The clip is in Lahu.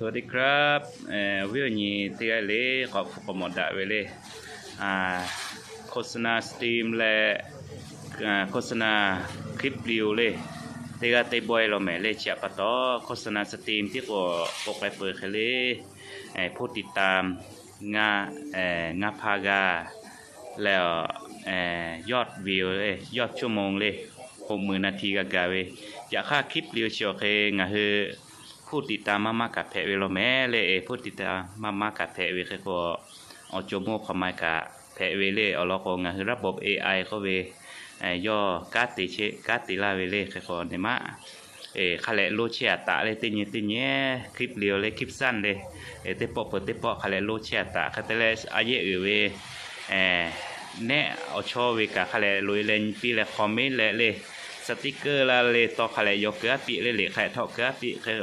สวัสดีครับ awˬ viˉ awˬ nyi teˇ g'aˇ le k'awꞈ hpu k'awꞈ mawˬ daꞈ ve le. โฆษณา stream leh โฆษณา คลิปรีวิว le, teˇ g'aˇ teˇ bawehˇ law mehˍ le. Chi htaꞈ pa taw โฆษณา stream tiˉ k'o k'oˆ k'ai peuˬ hk'e le, ผู้ติดตาม ngaˇ, ngaˇ hpaˇ g'aˇ leh, yawˇ view le, yawˇ ชั่วโมง le, หกหมื่น นาที g'a gaˬ ve. Yaꞈ hk'aˇ คลิปรีวิว chi awˬ hk'e ngaˬ hui ผู้ติดตาม maˇ maˇ kaꞈ hpehꞈ ve law mehˍ le. ผู้ติดตาม maˇ maˇ kaꞈ hpehꞈ ve hk'e k'o, awˬ co moˇ hk'aw ma kaꞈ hpehꞈ ve le. Awˬ lawn k'o ngaˬ hui ระบบ A I k'oˆ ve, yawˇ kanˉ te che kanˉ te laˇ ve le. Hk'e k'o neˇ maˇ hk'a leh lo chehˇ a taꞈ le. Teˇ nyi teˇ nyi คลิปรีวิว le คลิปสั้น le, teˇ pawˆ peuˬ teˇ pawˆ hk'a leh lo chehˇ a taꞈ. Hk'e te leh a yehˇ uiˍ ve nehˆ awˬ chawˇ ve kaꞈ hk'a leh loꞈ e leh nyi piˇ leh คอมเมนต์ leh le, สติกเกอร์ la le tawˇ hk'a leh yaw keu aˉ piˇ le, liꞈ hk'a leh htawˆ keu aˉ piˇ hk'e